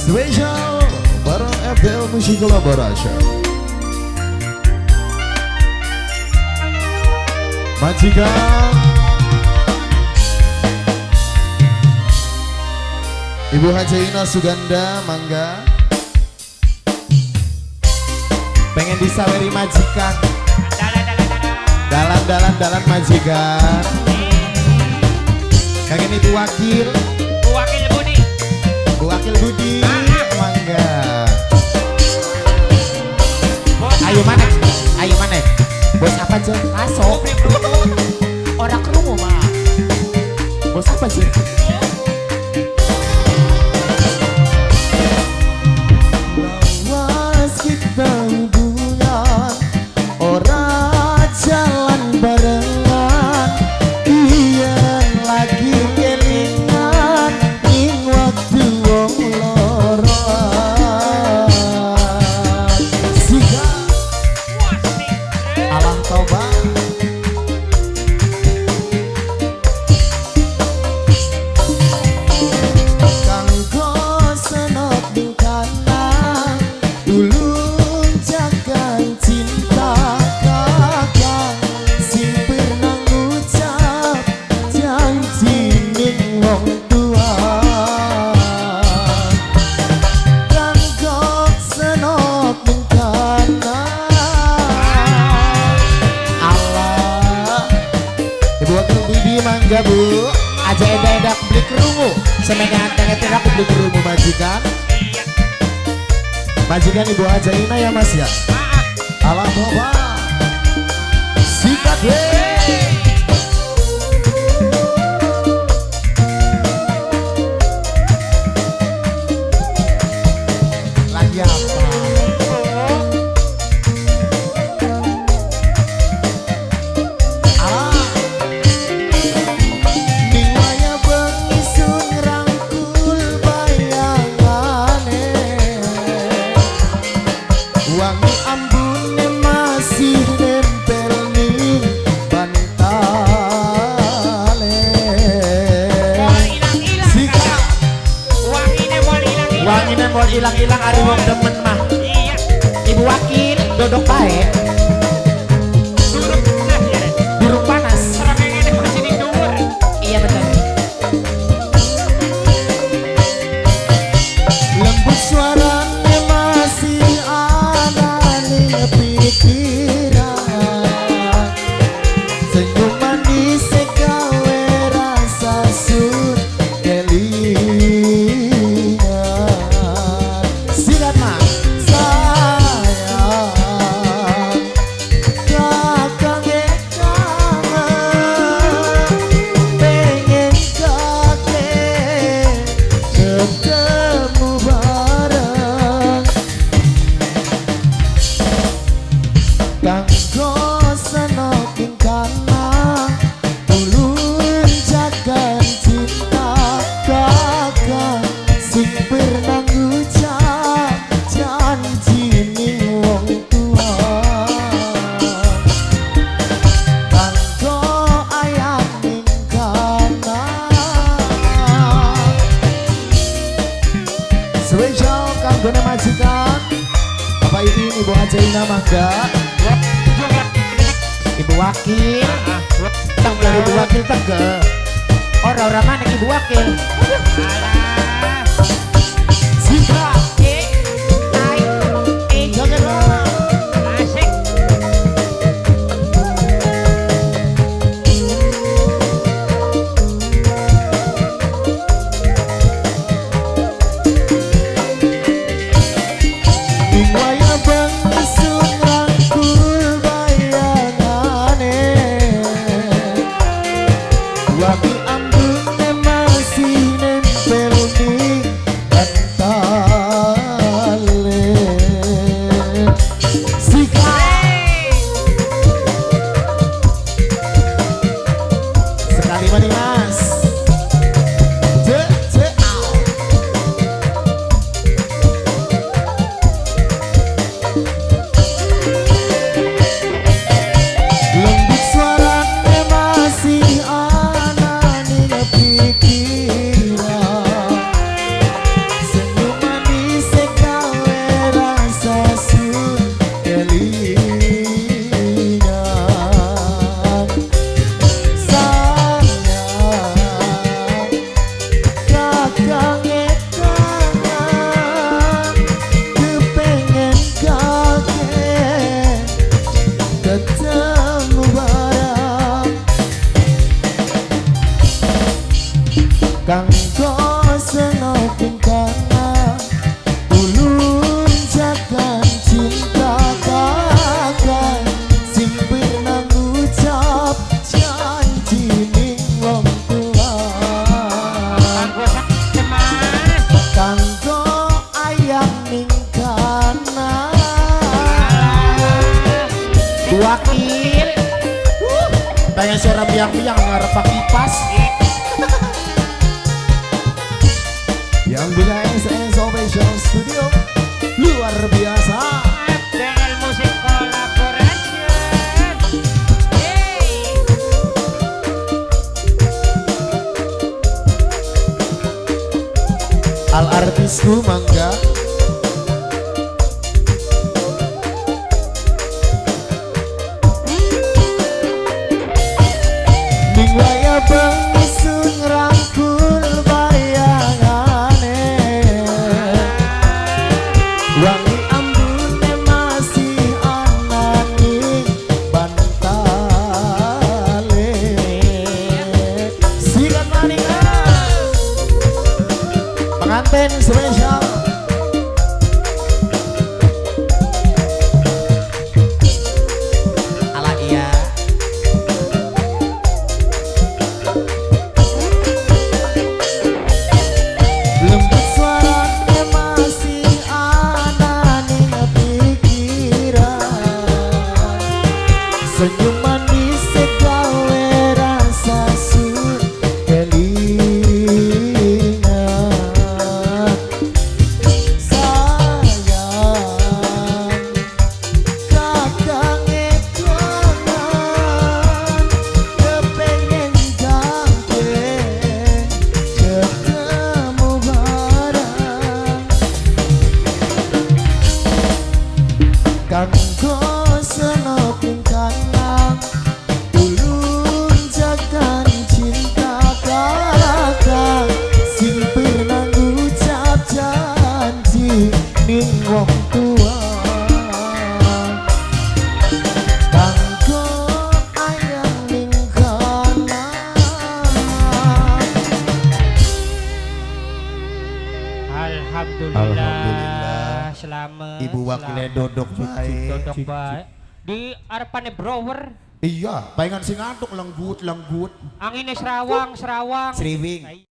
Spesial bareng FL Music Collaboration. Majikan Ibu Haja Ina Suganda, mangga. Pengen disaweri majikan. Dalan dalan dalan majikan. Kangen Ibu Wakil. Bu Wakil Budi. Bu Wakil Budi, mangga. Ayo mana? Ayo mana? Bos apa aja? Laso. Orang kerungu mah. Bos apa sih? Lawas kita hubungan, ora jalan barengan, iya lagi kelingan ing waktu wong loro. Sika alah tobat. Kanggo senok ning kana, tulung jaga cinta kakang sing pernah ngucap janji ning wong tua. Kanggo senok ning kana. Allah, Ibu Wakil Budi mangga Bu. Aja eda-eda beli kerungu. Semene anteng aku beli kerungu majikan. Majikan Ibu Haja Ina ya Mas ya. Alah toba. Sikat deh. Lagi apa? Alah. Ning waya bengi sun rangkul bayangane, wangi ambune masih nempel ning bantale. Mol ilang-ilang. Sika. Wangine mol ilang-ilang. Wangine mol ilang-ilang ari wong demen mah. Iya. Ibu Wakil dodok bae. Durung panas ya. Durung panas. Srengenge masih ning dhuwur. Iya bener. Lembut suarane masih ana ning pikiran, senyum manis gawe rasa sun kelingan. Sikat mah. Sayang kakang kangen, pengen kakek ketemu bareng. Kanggo senok ing kana, tulung jaga cinta kakang sing pernah ngucap janji ning wong tua. Kanggo ayam ning kana. Spesial kanggo majikan Bapak Iin, Ibu Haja Ina mangga. Ibu Wakil. Tegel Ibu Wakil tegel. Ora-ora mana Ibu Wakil. Alah. Sika Eh, ai, eh. joget Mama. Asik. Ning waya bengi sun rangkul bayangane, wangi ambune masih nempel Wakil. Pengen suara biang-biang ngarep kipas. Yang punya SS Official Studio luar biasa. Abdel Musik Collaboration. Hey. Al artisku mangga. Ning waya bengi sun rangkul bayangane. Wangi ambune masih ana ning bantale. Sikat maning pengantin spesial. Ala iya. Lembut suaranya masih ana ning pikiran. Senyum manis gawe rasa sun kelingan. Sayang kakang kangen kepengen jangke ketemu bareng. Kanggo senoking kanang tulung jagan cinta kakang sing pernah ngucap janji ning wong tua. Kanggo ayang ning kana. Alhamdulillah. Alhamdulillah. Selamat. Ibu wakilnya dodok baik. Dodok baik. Di arepane brower. Iya, palingan sing ngantuk lenggut lenggut. Angine serawang serawang. Sriwing.